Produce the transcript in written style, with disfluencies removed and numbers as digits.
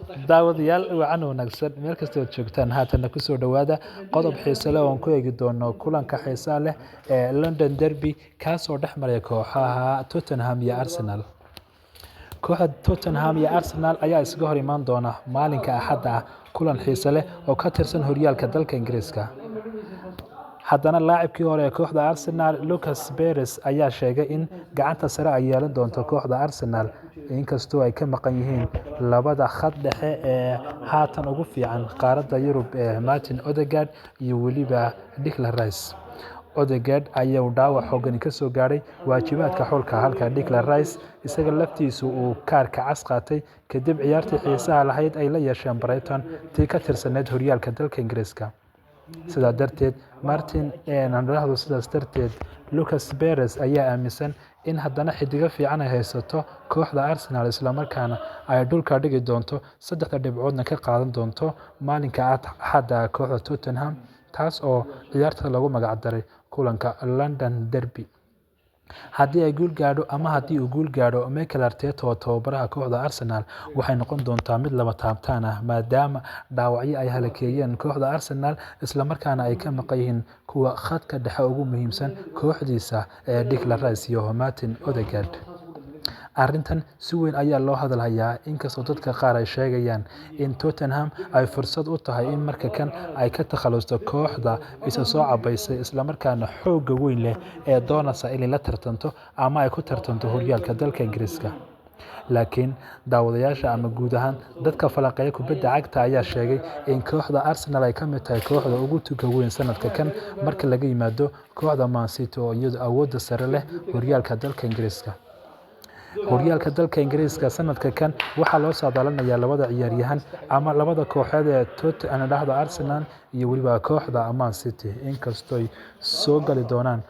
Daawadayaal wacan wanaagsan meel kasta ood joogtaan, haatana kusoo dhawaada qodob xiise leh oo aan ku eegi doono kulanka xiisaha leh ee London Derby, kaasoo dhex maraya kooxaha Tottenham iyo Arsenal. Kooxda Tottenham iyo Arsenal ayaa isaga hor imaan doona maalinka Axadda ah kulan xiise leh oo ka tirsan horyaalka dalka Ingiriiska. Haddana laacibkii hore ee kooxda Arsenal, Lucas Perez, ayaa sheegay in gacanta sare ay yeelan doonto kooxda Arsenal, inkastoo ay ka maqan yihiin labada khad dhexe ee haatan ugu fiican qaaradda Yurub ee Martin Odegaard iyo weliba Declan Rice. Odegaard ayaa dhaawac xooggan ka soo gaadhay waajibaadka xulka, halka Declan Rice isaga laftiisu uu kaarka cas qaatay kadib ciyaartii xiisaha lahayd ay la yeesheen Brighton, tii ka tirsaneyd horyaalka dalka Ingiriiska. Sidaa darteed Martin dhahdo, sidaas darteed Lucas Perez ayaa aaminsan in haddana xidigo fiican ay haysato kooxda Arsenal, islamarkaana ay dhulka dhigi doonto, saddexda dhibcoodna ka qaadan doonto maalinka Axadda kooxda Tottenham, taas oo ciyaarta lagu magac daray kulanka London Derby. Haddii ay guul gaadho ama haddii uu guul gaadho Mikel Arteta oo tababaraha kooxda Arsenal, waxay noqon doontaa mid lama taabtaan ah, maadaama dhaawacyo ay halakeeyeen kooxda Arsenal, islamarkaana ay ka maqan yihiin kuwa khadka dhexe ugu muhiimsan kooxdiisa ee Declan Rice iyo Martin Odegaard. Arrintan si weyn ayaa loo hadal hayaa, inkastoo dadka qaar ay sheegayaan in Tottenham ay fursad u tahay in marka kan ay ka takhalusto kooxda isa soo cabaysay, islamarkaana xoogga weyn leh ee doonaysa inay la tartanto ama ay ku tartanto horyaalka dalka Ingiriiska. Laakiin daawadayaasha ama guud ahaan dadka falanqeeya kubadda cagta ayaa sheegay in kooxda Arsenal ay ka mid tahay kooxda ugu tunka weyn sanadka kan, marka laga yimaado kooxda Man City oo iyadu awoodda sare leh horyaalka dalka Ingiriiska. Horyaalka dalka Ingiriiska sanadka kan waxaa loo saadaalinayaa labada ciyaaryahan ama labada kooxood ee Tottenham dhahdo Arsenal iyo weliba kooxda Man City, inkastoo soo gali doonaan.